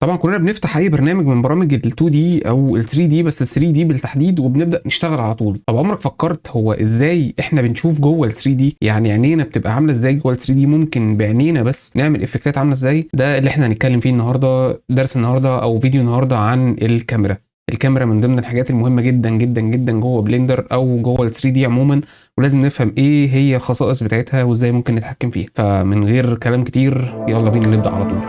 طبعا كلنا بنفتح اي برنامج من برامج ال 2D او ال 3D، بس ال 3D بالتحديد، وبنبدا نشتغل على طول. طب عمرك فكرت هو ازاي احنا بنشوف جوه ال 3D؟ يعني عينينا بتبقى عامله ازاي جوه ال 3D؟ ممكن بعينينا بس نعمل effect ات عامله ازاي؟ ده اللي احنا هنتكلم فيه النهارده. درس النهارده او فيديو النهارده عن الكاميرا. الكاميرا من ضمن الحاجات المهمة جدا جدا جدا جوه Blender او جوه ال 3D عموما، ولازم نفهم ايه هي الخصائص بتاعتها وازاي ممكن نتحكم فيها. فمن غير كلام كتير يلا بينا نبدا على طول.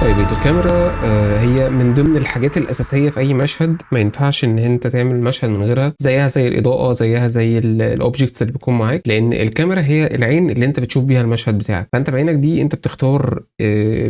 طيب الكاميرا هي من ضمن الحاجات الأساسية في أي مشهد، ما ينفعش إن أنت تعمل مشهد من غيرها، زيها زي الإضاءة، زيها زي ال objects اللي بتكون معاك، لأن الكاميرا هي العين اللي أنت بتشوف بيها المشهد بتاعك. فأنت بعينك دي أنت بتختار،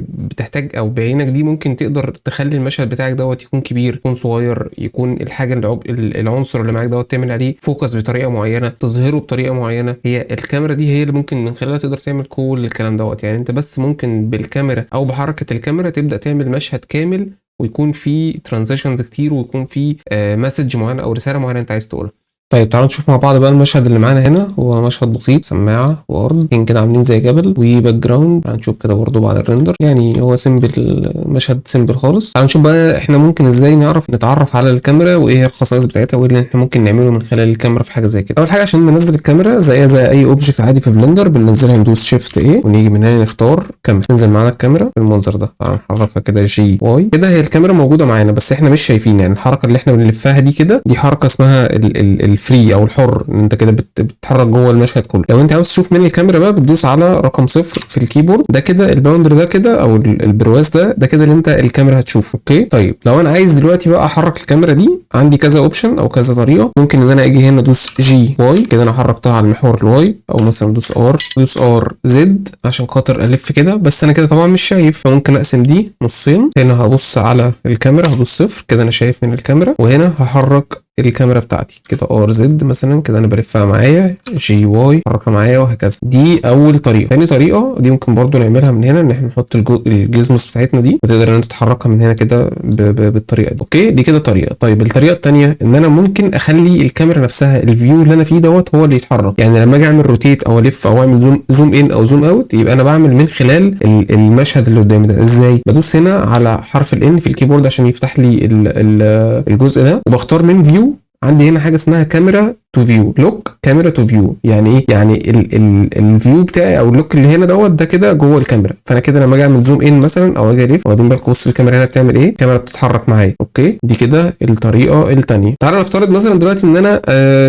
بتحتاج، أو بعينك دي ممكن تقدر تخلي المشهد بتاعك دوت يكون كبير، يكون صغير، يكون الحاجة العنصر اللي معاك دوت تعمل عليه focus بطريقة معينة، تظهره بطريقة معينة. هي الكاميرا دي هي اللي ممكن من خلالها تقدر تعمل كل الكلام دوت. يعني أنت بس ممكن بالكاميرا أو بحركة الكاميرا تبدأ تعمل مشهد كامل ويكون فيه transitions كتير ويكون فيه message معينة او رسالة معينة انت عايز تقولها. طيب تعالوا نشوف مع بعض بقى المشهد اللي معانا هنا. هو مشهد بسيط، سماعه وارض، اتنين كده عاملين زي جبل و background. هنشوف كده برضه بعد ال render، يعني هو simple، مشهد simple خالص. تعالوا نشوف بقى احنا ممكن ازاي نعرف نتعرف على الكاميرا وايه هي الخصائص بتاعتها وايه اللي احنا ممكن نعمله من خلال الكاميرا في حاجة زي كده. اول حاجة عشان ننزل الكاميرا زي اي object عادي في Blender، بننزلها ندوس shift A ونيجي من هنا نختار كاميرا، تنزل معانا الكاميرا بالمنظر ده. تعالوا نحركها كده G Y كده، هي الكاميرا موجودة معانا بس احنا مش شايفين. يعني الحركة اللي احنا بنلفها دي كده، دي حركة اسمها ال free او الحر، ان انت كده بتتحرك جوه المشهد كله. لو انت عاوز تشوف من الكاميرا بقى بتدوس على رقم 0 في ال keyboard ده كده، ال boundary ده كده او البرواز ده كده اللي انت الكاميرا هتشوفه. okay طيب لو انا عايز دلوقتي بقى احرك الكاميرا دي، عندي كذا option او كذا طريقه. ممكن ان انا اجي هنا ادوس G Y كده، انا حركتها على المحور ال Y، او مثلا ادوس R، ادوس R Z عشان خاطر الف كده، بس انا كده طبعا مش شايف، فممكن اقسم دي نصين. هنا هبص على الكاميرا هدوس 0 كده، انا شايف من الكاميرا، وهنا هحرك الكاميرا بتاعتي كده R Z مثلا كده، انا بلفها معايا G Y حركها معايا وهكذا. دي اول طريقه. ثاني طريقه دي ممكن برضو نعملها من هنا، ان احنا نحط ال gizmos بتاعتنا دي، وتقدر ان انت تحركها من هنا كده بالطريقة دي. okay دي كده طريقه. طيب الطريقة الثانية ان انا ممكن اخلي الكاميرا نفسها ال view اللي انا فيه دوت هو اللي يتحرك. يعني لما اجي اعمل rotate او الف او اعمل zoom in او zoom out، يبقى انا بعمل من خلال المشهد اللي قدامي ده. ازاي؟ بدوس هنا على حرف ال N في ال keyboard عشان يفتح لي الجزء ده، وبختار من view. عندي هنا حاجة اسمها camera to view، lock camera to view. يعني ايه؟ يعني ال view بتاعي او ال lock اللي هنا دوت ده كده جوه الكاميرا. فانا كده لما اجي اعمل zoom in مثلا او اجي الف، واخدين بالكم بص الكاميرا هنا بتعمل ايه؟ الكاميرا بتتحرك معايا. okay دي كده الطريقة الثانية. تعالى نفترض مثلا دلوقتي ان انا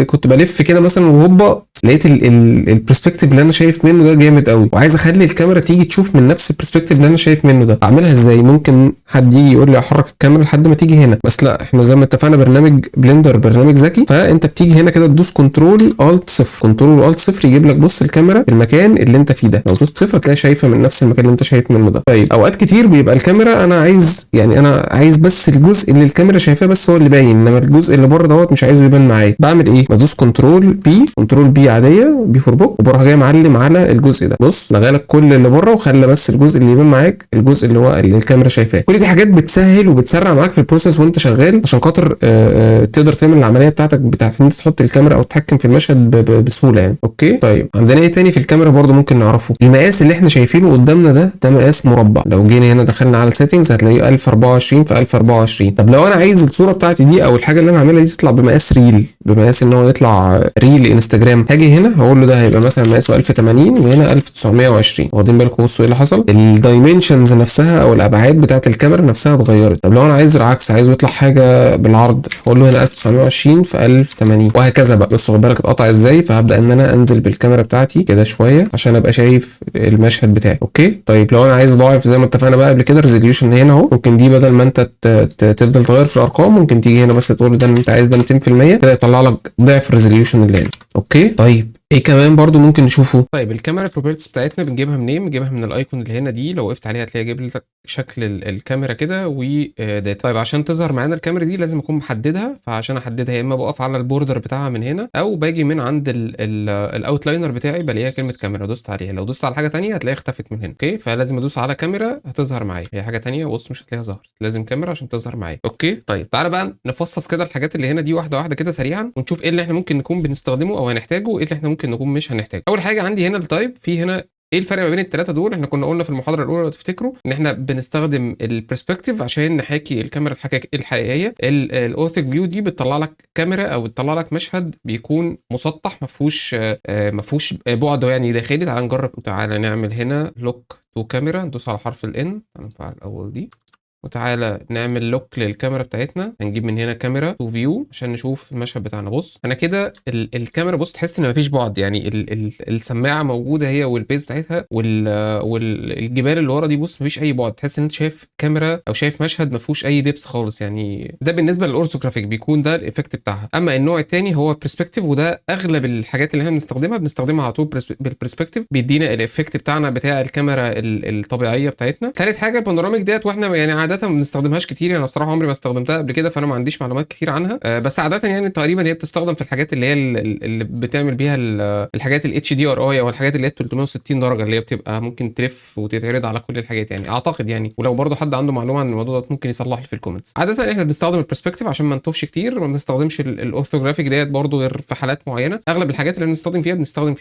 كنت بلف كده مثلا وهوبا لقيت ال perspective اللي انا شايف منه ده جامد قوي، وعايز اخلي الكاميرا تيجي تشوف من نفس ال perspective اللي انا شايف منه ده. اعملها ازاي؟ ممكن حد يجي يقول لي احرك الكاميرا لحد ما تيجي هنا، بس لا، احنا زي ما اتفقنا برنامج Blender برنامج ذكي، فانت بتيجي هنا كده تدوس control alt 0، control alt 0 يجيب لك بص الكاميرا في المكان اللي انت فيه ده. لو دوست 0 هتلاقي شايفه من نفس المكان اللي انت شايف منه ده. طيب اوقات كتير بيبقى الكاميرا انا عايز، يعني انا عايز بس الجزء اللي الكاميرا شايفاه بس هو اللي باين، انما الجزء اللي بره دوت مش عايزه يبان معايا. بعمل ايه؟ بدوس control B، control B عادية، B for book، وبروح جاي معلم على الجزء ده. بص لغى لك كل اللي بره وخلى بس الجزء اللي يبان معاك الجزء اللي هو اللي الكاميرا شايفاه. كل دي حاجات بتسهل وبتسرع معاك في ال process وانت شغال، عشان خاطر تقدر تعمل العملية بتاعتك بتاعت ان انت تحط الكاميرا او تتحكم في المشهد بسهولة يعني. okay طيب عندنا ايه تاني في الكاميرا برضو ممكن نعرفه؟ المقاس اللي احنا شايفينه قدامنا ده مقاس مربع. لو جينا هنا دخلنا على ال settings هتلاقيه 1024 في 1024. طب لو انا عايز الصورة بتاعتي دي او الحاجة اللي انا هعملها دي تطلع بمقاس real، بمقاس ان هو يطلع reel انستجرام، هاجي هنا هقول له ده هيبقى مثلا مقاسه 1080 وهنا 1920. واخدين بالكم؟ بصوا ايه اللي حصل، ال dimensions نفسها او الابعاد بتاعت الكاميرا نفسها اتغيرت. طب لو انا عايز العكس، عايزه يطلع حاجة بالعرض، هقول له هنا 1920 في 1080 وهكذا بقى. بصوا خد بالك اتقطع ازاي. فهبدا ان انا انزل بالكاميرا بتاعتي كده شوية عشان ابقى شايف المشهد بتاعي. okay طيب لو انا عايز اضاعف زي ما اتفقنا بقى قبل كده resolution هنا اهو، ممكن دي بدل ما انت تفضل تغير في الارقام، ممكن تيجي هنا بس تقول ده ان انت عايز ده 200% كده يطلع لك ضعف ال resolution اللي هنا. okay طيب ايه كمان برضو ممكن نشوفه؟ طيب ال camera properties بتاعتنا بنجيبها منين؟ بنجيبها من ال icon اللي هنا دي، لو وقفت عليها هتلاقي جايب لك شكل الكاميرا كده و data. طيب عشان تظهر معانا الكاميرا دي لازم اكون محددها، فعشان احددها يا اما بقف على ال border بتاعها من هنا، او باجي من عند ال outliner بتاعي بلاقيها كلمة كاميرا دوست عليها. لو دوست على حاجة ثانية هتلاقيها اختفت من هنا. okay فلازم ادوس على كاميرا هتظهر معايا، هي حاجة ثانية بص مش هتلاقيها ظهرت، لازم كاميرا عشان تظهر معايا. okay طيب تعالى بقى نفصص كده الحاجات اللي هنا دي واحدة واحدة كده سريعا، ونشوف ايه اللي احنا ممكن نكون بنستخدمه او هنحتاجه، وايه اللي احنا ممكن نكون مش هنحتاجه. اول حاجة عندي هنا ال type، في هنا ايه الفرق ما بين الثلاثة دول؟ احنا كنا قلنا في المحاضرة الاولى لو تفتكروا ان احنا بنستخدم ال perspective عشان نحاكي الكاميرا الحقيقيه. ال orthic view دي بتطلع لك كاميرا او بتطلع لك مشهد بيكون مسطح، ما فيهوش بعد يعني داخلي. تعال نجرب، تعالى نعمل هنا lock to camera، ندوس على حرف ال N، نفعل الاول دي، وتعالى نعمل lock للكاميرا بتاعتنا. هنجيب من هنا camera to view عشان نشوف المشهد بتاعنا. بص انا كده الكاميرا، بص تحس ان مفيش بعد، يعني ال ال السماعة موجودة هي وال base بتاعتها والجبال اللي ورا دي، بص مفيش اي بعد، تحس ان انت شايف كاميرا او شايف مشهد ما فيهوش اي depth خالص. يعني ده بالنسبة لل orthographic بيكون ده ال effect بتاعها. اما النوع الثاني هو perspective، وده اغلب الحاجات اللي احنا بنستخدمها على طول بال perspective، بيدينا ال effect بتاعنا بتاع الكاميرا الطبيعية بتاعتنا. ثالث حاجة ال panoramic ديت، واحنا يعني عادة ما بنستخدمهاش كتير، يعني انا بصراحة عمري ما استخدمتها قبل كده، فانا ما عنديش معلومات كتير عنها. بس عادة يعني تقريبا هي بتستخدم في الحاجات اللي هي اللي بتعمل بيها الحاجات ال HDRI او الحاجات اللي هي 360 درجه، اللي هي بتبقى ممكن تلف وتتعرض على كل الحاجات يعني، اعتقد يعني. ولو برضو حد عنده معلومة عن الموضوع ده ممكن يصلح لي في ال comments. عادة احنا بنستخدم ال perspective عشان ما نتوهش كتير، ما بنستخدمش ال orthographic ديت برضو غير في حالات معينه. اغلب الحاجات اللي بنستخدم فيها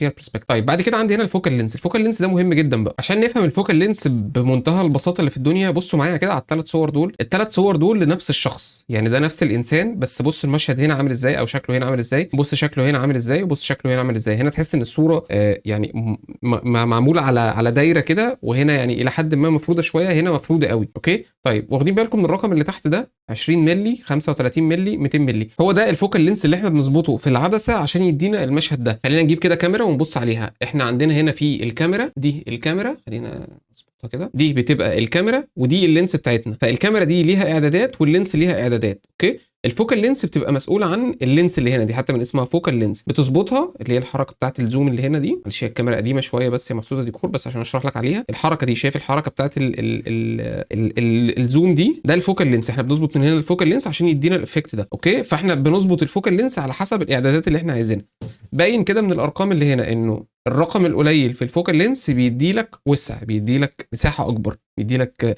ال perspective. طيب بعد كده عندي هنا ال focal length. ال focal length ده مهم جدا بقى عشان نفهم ال focal length بمنتهى البساطة اللي في الدنيا. بصوا معايا كده على الثلاث صور دول. الثلاث صور دول لنفس الشخص، يعني ده نفس الانسان، بس بص المشهد هنا عامل ازاي او شكله هنا عامل ازاي، بص شكله هنا عامل ازاي، وبص شكله هنا عامل ازاي. هنا تحس ان الصورة يعني معمولة على دايرة كده، وهنا يعني الى حد ما مفروده شويه، هنا مفروده قوي. okay طيب، واخدين بالكم من الرقم اللي تحت ده؟ 20 مللي، 35 مللي، 200 مللي، هو ده ال focal length اللي احنا بنظبطه في العدسة عشان يدينا المشهد ده. خلينا نجيب كده كاميرا ونبص عليها. احنا عندنا هنا في الكاميرا دي، الكاميرا خلينا نظبطها كده، دي بتبقى الكاميرا ودي ال lens بتاعتنا. فالكاميرا دي ليها اعدادات وال lens ليها اعدادات. okay، ال focal length بتبقى مسؤولة عن ال lens اللي هنا دي، حتى من اسمها focal length، بتظبطها اللي هي الحركة بتاعت ال zoom اللي هنا دي. معلش هي الكاميرا قديمة شوية بس هي محطوطة ديكور، بس عشان اشرح لك عليها الحركة دي. شايف الحركة بتاعت ال ال ال ال ال ال zoom دي؟ ده ال focal length. احنا بنظبط من هنا ال focal length عشان يدينا ال effect ده. okay، فاحنا بنظبط ال focal length على حسب الاعدادات اللي احنا عايزينها. باين كده من الارقام اللي هنا انه الرقم القليل في ال focal length بيدي لك وسع، بيدي لك مساحة اكبر، بيدي لك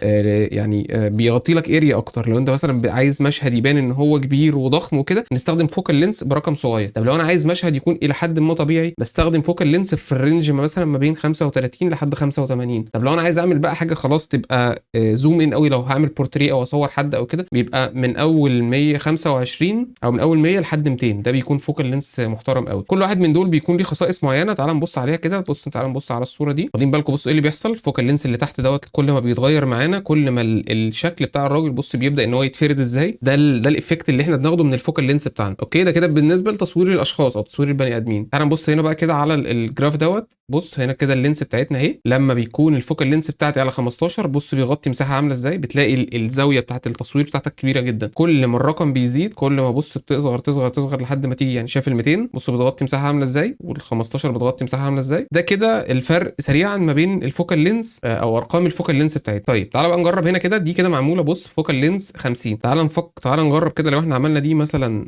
يعني بيغطي لك area اكتر. لو انت مثلا عايز مشهد يبان ان هو كبير وضخم وكده، نستخدم focal length برقم صغير. طب لو انا عايز مشهد يكون الى حد ما طبيعي، بستخدم focal length في ال range مثلا ما بين 35 لحد 85. طب لو انا عايز اعمل بقى حاجة خلاص تبقى zoom in قوي، لو هعمل بورتريه او اصور حد او كده، بيبقى من اول 125 او من اول 100 لحد 200، ده بيكون focal length محترم قوي. كل واحد من دول بيكون ليه خصائص معينه، تعال نبص عليها كده. بص تعال نبص على الصورة دي، واخدين بالكم؟ بصوا ايه اللي بيحصل. ال focal length اللي تحت دوت كل ما بيتغير معانا كل ما الشكل بتاع الراجل بص بيبدا ان هو يتفرد ازاي. ده ال effect اللي احنا بناخده من ال focal length بتاعنا. okay، ده كده بالنسبة لتصوير الاشخاص او تصوير البني ادمين. تعال نبص هنا بقى كده على ال graph دوت. بص هنا كده ال lens بتاعتنا اهي، لما بيكون ال focal length بتاعتي على 15 بص بيغطي مساحة عامله ازاي، بتلاقي الزاوية بتاعت التصوير بتاعتك كبيرة جدا. كل ما الرقم بيزيد كل ما بص بتصغر تصغر تصغر لحد ما تيجي، يعني شايف ال 200 بص بتغطي مساحة عامله ازاي، وال 15 بتغطي مساحة عامله ازاي. ده كده الفرق سريعا ما بين ال focal length او ارقام ال focal length بتاعتنا. طيب تعالى بقى نجرب هنا كده، دي كده معمولة بص focal length 50. تعالى نفك، تعالى نجرب كده لو احنا عملنا دي مثلا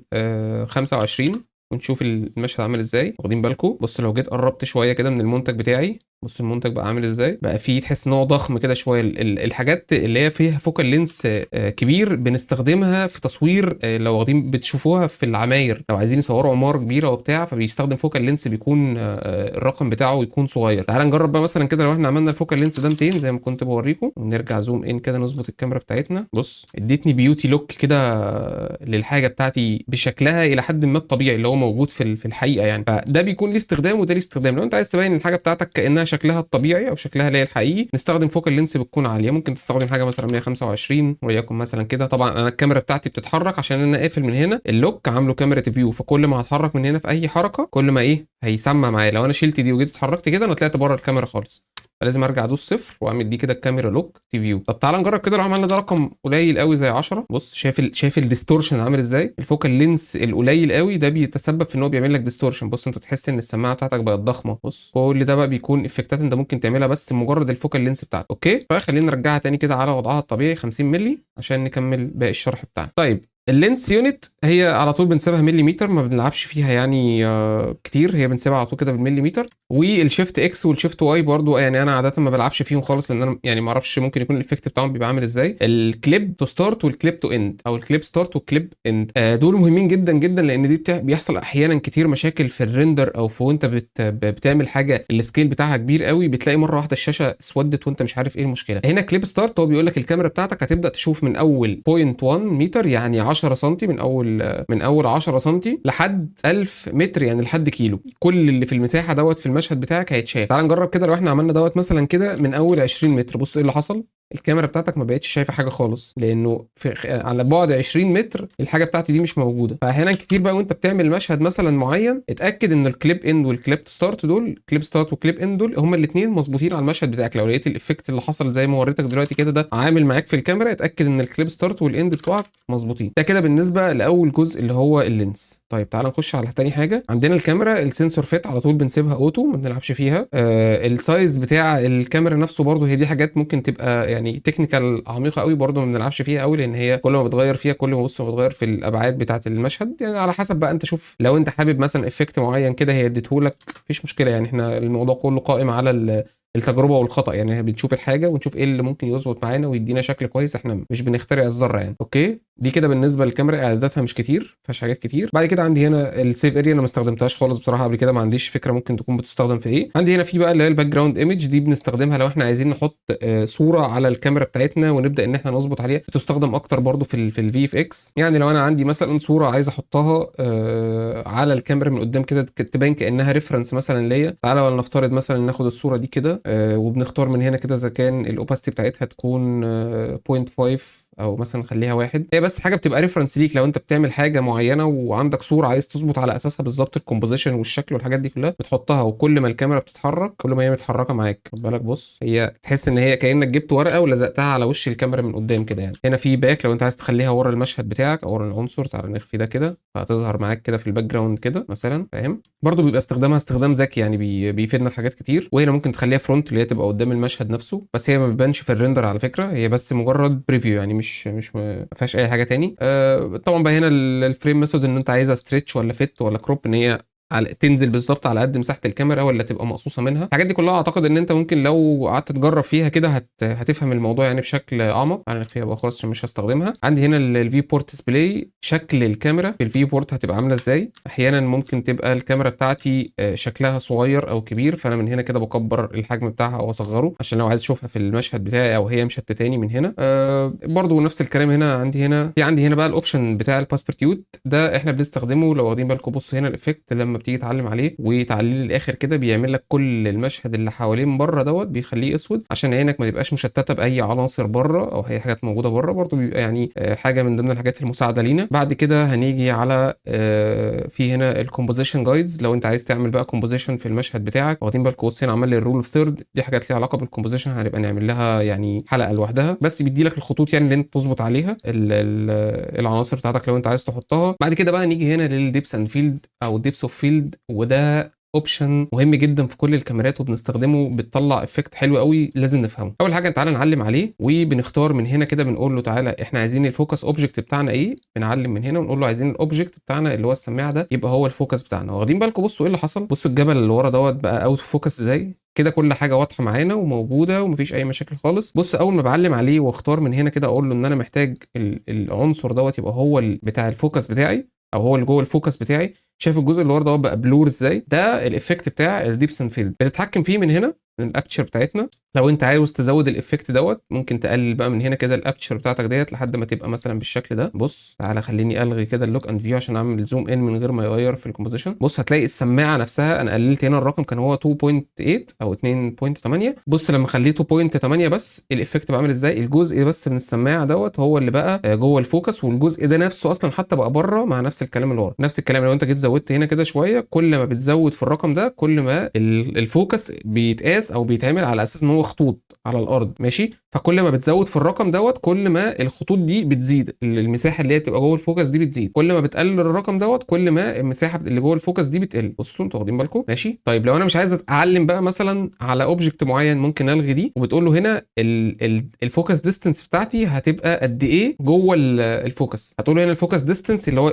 25 ونشوف المشهد عامل ازاي. واخدين بالكم؟ بص لو جيت قربت شوية كده من المنتج بتاعي، بص المنتج بقى عامل ازاي، بقى فيه تحس ان هو ضخم كده شوية. الحاجات اللي هي فيها focal length كبير بنستخدمها في تصوير، لو واخدين بتشوفوها في العماير، لو عايزين يصوروا عمارة كبيرة وبتاع، فبيستخدم focal length بيكون الرقم بتاعه يكون صغير. تعال نجرب بقى مثلا كده لو احنا عملنا ال focal length ده 200 زي ما كنت بوريكم، ونرجع zoom in كده نظبط الكاميرا بتاعتنا. بص اديتني beauty look كده للحاجة بتاعتي بشكلها الى حد ما الطبيعي اللي هو موجود في الحقيقة يعني. فده بيكون ليه استخدام وده ليه استخدام. لو انت عايز تبين الحاجة بتاعتك كانها شكلها الطبيعي او شكلها اللي هي الحقيقي، نستخدم focal length بتكون عاليه، ممكن تستخدم حاجة مثلا 125 وليكن مثلا كده. طبعا انا الكاميرا بتاعتي بتتحرك عشان انا قافل من هنا ال lock عامله camera view، فكل ما هتحرك من هنا في اي حركة كل ما ايه هيسمع معايا. لو انا شلت دي وجيت اتحركت كده انا طلعت بره الكاميرا خالص، فلازم ارجع ادوس صفر واعمل دي كده ال camera lock to view. طب تعالى نجرب كده لو عملنا ده رقم قليل قوي زي 10. بص شايف ال distortion عامل ازاي؟ ال focal length القليل قوي ده بيتسبب في ان هو بيعمل لك distortion. بص انت تحس ان السماعة بتاعتك بقت ضخمه. بص كل ده بقى بيكون effect ات انت ممكن تعملها بس مجرد ال focal length بتاعتك. okay، فخلينا نرجعها تاني كده على وضعها الطبيعي 50 مللي عشان نكمل باقي الشرح بتاعنا. طيب ال lens unit هي على طول بنسيبها مليمتر، ما بنلعبش فيها يعني كتير، هي بنسيبها على طول كده بالمليمتر. وال shift X وال shift Y برضو يعني انا عادة ما بلعبش فيهم خالص، لان انا يعني ما اعرفش ممكن يكون ال effect بتاعهم بيبقى عامل ازاي. ال clip to start وال clip to end او ال clip start وال clip end، دول مهمين جدا جدا، لان دي بيحصل احيانا كتير مشاكل في ال render او في وانت بتعمل حاجة ال scale بتاعها كبير قوي، بتلاقي مرة واحدة الشاشة اسودت وانت مش عارف ايه المشكلة. هنا clip start هو بيقول لك الكاميرا بتاعتك هتبدا تشوف من اول 0.1 متر، يعني 10 سم، من اول 10 سم لحد 1000 متر، يعني لحد كيلو، كل اللي في المساحة دوت في المشهد بتاعك هيتشاف. تعال نجرب كده، لو احنا عملنا دوت مثلا كده من اول 20 متر، بص ايه اللي حصل. الكاميرا بتاعتك ما بقتش شايفه حاجة خالص، لانه في على بعد 20 متر الحاجة بتاعتي دي مش موجوده. فاحيانا كتير بقى وانت بتعمل مشهد مثلا معين، اتاكد ان ال clip end وال clip start دول، clip start و clip end دول هما الاثنين مظبوطين على المشهد بتاعك. لو لقيت ال effect اللي حصل زي ما وريتك دلوقتي كده ده عامل معاك في الكاميرا، اتاكد ان ال clip start وال end بتوعك مظبوطين. ده كده بالنسبة لاول جزء اللي هو ال lens. طيب تعال نخش على تاني حاجة عندنا، الكاميرا. ال sensor fit على طول بنسيبها auto، ما بنلعبش فيها. ال size بتاع الكاميرا نفسه برضو، هي دي حاجات ممكن تبقى يعني technical عميقة قوي، برضو ما بنلعبش فيها قوي، لان هي كل ما بتغير فيها كل ما بص ما بتغير في الابعاد بتاعه المشهد، يعني على حسب بقى انت شوف لو انت حابب مثلا effect معين كده هي اديتهولك مفيش مشكله. يعني احنا الموضوع كله قائم على التجربة والخطا، يعني احنا بنشوف الحاجة ونشوف ايه اللي ممكن يظبط معانا ويدينا شكل كويس، احنا مش بنخترع الذرة يعني. okay، دي كده بالنسبة للكاميرا، اعداداتها مش كتير، فيهاش حاجات كتير. بعد كده عندي هنا ال safe area، انا ما استخدمتهاش خالص بصراحة قبل كده، ما عنديش فكرة ممكن تكون بتستخدم في ايه. عندي هنا في بقى اللي هي ال background image، دي بنستخدمها لو احنا عايزين نحط صوره على الكاميرا بتاعتنا ونبدا ان احنا نظبط عليها، بتستخدم اكتر برضو في ال VFX. يعني لو انا عندي مثلا صوره عايز احطها على الكاميرا من قدام كده تبان كانها reference مثلا ليا، تعالى ولنفترض مثلا ناخد الصورة دي كده، وبنختار من هنا كده اذا كان ال opacity بتاعتها تكون 0.5 او مثلا خليها واحد. هي بس حاجة بتبقى reference ليك لو انت بتعمل حاجة معينة وعندك صوره عايز تظبط على اساسها بالظبط ال composition والشكل والحاجات دي كلها بتحطها، وكل ما الكاميرا بتتحرك كل ما هي متحركة معاك. خد بالك، بص هي تحس ان هي كانك جبت ورقة ولزقتها على وش الكاميرا من قدام كده يعني. هنا في back لو انت عايز تخليها ورا المشهد بتاعك او ورا العنصر، تعالى نخفي ده كده فهتظهر معاك كده في ال background كده مثلا، فاهم؟ برضو بيبقى استخدامها استخدام ذكي يعني بيفيدنا في حاجات كتير. وهنا ممكن تخليها front اللي هي تبقى قدام المشهد نفسه، بس هي ما بتبانش في ال render على فكره، هي بس مجرد preview يعني مش ما فيهاش اي حاجة تاني. طبعا بقى هنا ال frame method ان انت عايزها stretch ولا fit ولا crop، ان هي على تنزل بالظبط على قد مساحة الكاميرا ولا تبقى مقصوصة منها. الحاجات دي كلها اعتقد ان انت ممكن لو قعدت تجرب فيها كده هتفهم الموضوع يعني بشكل اعمق. انا فيها بقى خلاص عشان مش هستخدمها. عندي هنا ال viewport display، شكل الكاميرا في ال viewport هتبقى عامله ازاي. احيانا ممكن تبقى الكاميرا بتاعتي شكلها صغير او كبير، فانا من هنا كده بكبر الحجم بتاعها او اصغره عشان لو عايز اشوفها في المشهد بتاعي او هي مشتتاني من هنا. برضو نفس الكلام هنا، عندي هنا بقى ال option بتاع ال passepartout، ده احنا بنستخدمه لو واخدين بالكم. بص هنا ال effect لما بتيجي تعلم عليه وتعليه للاخر كده بيعمل لك كل المشهد اللي حواليه من بره دوت بيخليه اسود عشان عينك ما تبقاش مشتتة باي عناصر بره او اي حاجات موجودة بره. برضو بيبقى يعني حاجة من ضمن الحاجات المساعدة لينا. بعد كده هنيجي على في هنا ال composition guides، لو انت عايز تعمل بقى composition في المشهد بتاعك. واخدين بالكم؟ بص هنا عمل لي ال rule of third، دي حاجات ليها علاقة بال composition هنبقى نعمل لها يعني حلقة لوحدها، بس بيدي لك الخطوط يعني اللي انت تظبط عليها ال العناصر بتاعتك لو انت عايز تحطها. بعد كده بقى نيجي هنا لل depth and field او depth of field، وده option مهم جدا في كل الكاميرات وبنستخدمه، بتطلع effect حلو قوي لازم نفهمه. اول حاجة تعالى نعلم عليه، وبنختار من هنا كده بنقول له تعالى احنا عايزين ال focus object بتاعنا ايه، بنعلم من هنا ونقول له عايزين ال object بتاعنا اللي هو السماعة ده يبقى هو ال focus بتاعنا. واخدين بالكم؟ بصوا ايه اللي حصل، بصوا الجبل اللي ورا دوت بقى out of focus ازاي كده، كل حاجة واضحة معانا وموجودة ومفيش اي مشاكل خالص. بص اول ما بعلم عليه واختار من هنا كده اقول له ان انا محتاج العنصر دوت يبقى هو بتاع ال focus بتاعي او هو اللي جوه ال focus بتاعي. شايف الجزء اللي ورا ده بقى blur ازاي؟ ده ال effect بتاع ال depth and field، بتتحكم فيه من هنا من ال aperture بتاعتنا. لو انت عاوز تزود ال effect دوت ممكن تقلل بقى من هنا كده ال aperture بتاعتك ديت لحد ما تبقى مثلا بالشكل ده. بص تعالى خليني الغي كده ال look and view عشان اعمل zoom in من غير ما يغير في ال composition. بص هتلاقي السماعة نفسها انا قللت هنا الرقم كان هو 2.8 او 2.8، بص لما خليه 2.8 بس ال effect بقى عامل ازاي. الجزء بس من السماعة دوت هو اللي بقى جوه ال focus، والجزء ده نفسه اصلا حتى بقى بره مع نفس الكلام اللي ورا. نفس الكلام لو انت جيت زودت هنا كده شويه، كل ما بتزود في الرقم ده كل ما ال focus بيتقاس او بيتعمل على اساس ان هو خطوط على على الارض، ماشي. فكل ما بتزود في الرقم دوت كل ما الخطوط دي بتزيد، المساحة اللي هي بتبقى جوه ال focus دي بتزيد. كل ما بتقلل الرقم دوت كل ما المساحة اللي جوه ال focus دي بتقل. بصوا انتوا واخدين بالكم؟ ماشي. طيب لو انا مش عايز اعلم بقى مثلا على object معين، ممكن الغي دي، وبتقول له هنا ال focus distance بتاعتي هتبقى قد ايه جوه ال focus. هتقول له هنا ال focus distance اللي هو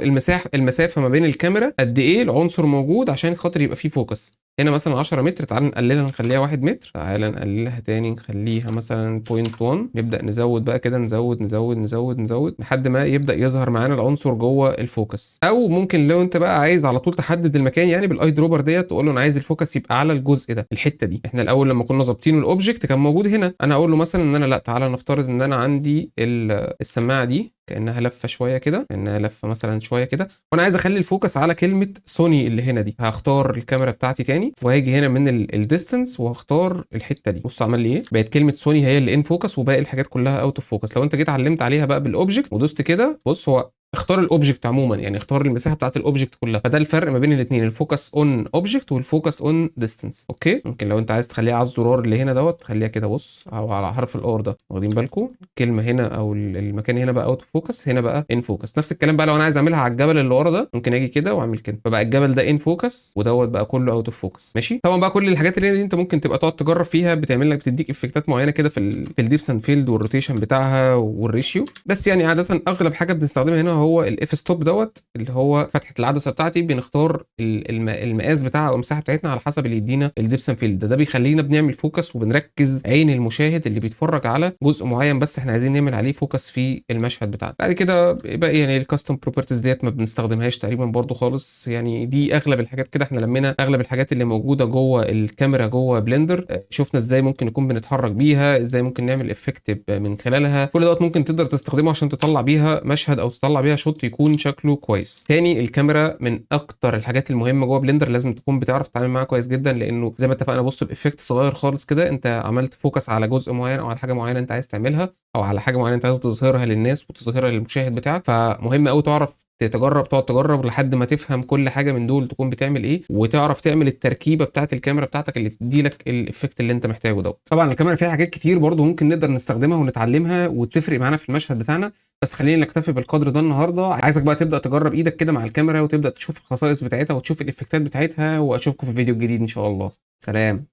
المسافة ما بين الكاميرا قد ايه العنصر موجود عشان خاطر يبقى فيه focus. هنا مثلا 10 متر، تعال نقللها نخليها 1 متر، تعال نقللها تاني نخليها مثلا 0.1. نبدأ نزود بقى كده، نزود نزود نزود نزود لحد ما يبدأ يظهر معانا العنصر جوه ال focus. او ممكن لو انت بقى عايز على طول تحدد المكان يعني بال eyedropper ديت، تقول له انا عايز ال focus يبقى على الجزء ده، الحتة دي. احنا الاول لما كنا ظابطين ال object كان موجود هنا، انا اقول له مثلا ان انا لا، تعالى نفترض ان انا عندي السماعة دي كانها لفه شوية كده، كانها لفه مثلا شوية كده، وانا عايز اخلي ال focus على كلمة سوني اللي هنا دي. هختار الكاميرا بتاعتي تاني وهاجي هنا من ال distance وهختار الحتة دي. بص عمل لي ايه، بقت كلمة سوني هي اللي in focus وباقي الحاجات كلها out of focus. لو انت جيت علمت عليها بقى بال object ودوست كده، بص هو اختار ال object عموما، يعني اختار المساحة بتاعت ال object كلها. فده الفرق ما بين الاثنين، ال focus on object وال focus on distance. okay، ممكن لو انت عايز تخليها على الزرار اللي هنا دوت تخليها كده، بص، او على حرف ال R ده، واخدين بالكم؟ الكلمة هنا او المكان هنا بقى out of focus، هنا بقى in focus. نفس الكلام بقى لو انا عايز اعملها على الجبل اللي ورا ده، ممكن اجي كده واعمل كده، فبقى الجبل ده in focus ودوت بقى كله out of focus. ماشي. طبعا بقى كل الحاجات اللي هنا دي انت ممكن تبقى تقعد تجرب فيها، بتعمل لك بتديك effect ات معينة كده في ال depth and field وال rotation بتاعها وال ratio. بس يعني عادة اغلب حاجة بنستخدمها هنا هو ال f stop دوت، اللي هو فتحه العدسة بتاعتي، بنختار المقاس بتاعها او المساحة بتاعتنا على حسب اللي يدينا ال depth and field. ده بيخلينا بنعمل focus وبنركز عين المشاهد اللي بيتفرج على جزء معين بس احنا عايزين نعمل عليه focus في المشهد بتاعنا. بعد كده بقى يعني ال custom properties ديت ما بنستخدمهاش تقريبا برضو خالص، يعني دي اغلب الحاجات كده. احنا لمينا اغلب الحاجات اللي موجودة جوه الكاميرا جوه Blender، شفنا ازاي ممكن نكون بنتحرك بيها، ازاي ممكن نعمل effect من خلالها. كل دوت ممكن تقدر تستخدمه عشان تطلع بيها مشهد او تطلع بيها shot يكون شكله كويس. تاني، الكاميرا من اكتر الحاجات المهمة جوه Blender، لازم تكون بتعرف تتعامل معاها كويس جدا، لانه زي ما اتفقنا بص ب effect صغير خالص كده انت عملت focus على جزء معين او على حاجة معينة انت عايز تعملها، او على حاجة معينة انت عايز تظهرها للناس وتظهرها للمشاهد بتاعك. فمهم قوي تعرف تتجرب، تقعد تجرب لحد ما تفهم كل حاجة من دول تكون بتعمل ايه، وتعرف تعمل التركيبة بتاعه الكاميرا بتاعتك اللي تدي لك ال effect اللي انت محتاجه دوت. طبعا الكاميرا فيها حاجات كتير برضو ممكن نقدر نستخدمها ونتعلمها وتفرق معانا في المشهد بتاعنا، بس خلينا نكتفي بالقدر ده النهارده. عايزك بقى تبدا تجرب ايدك كده مع الكاميرا وتبدا تشوف الخصائص بتاعتها وتشوف ال effect ات بتاعتها، واشوفكم في فيديو جديد ان شاء الله. سلام.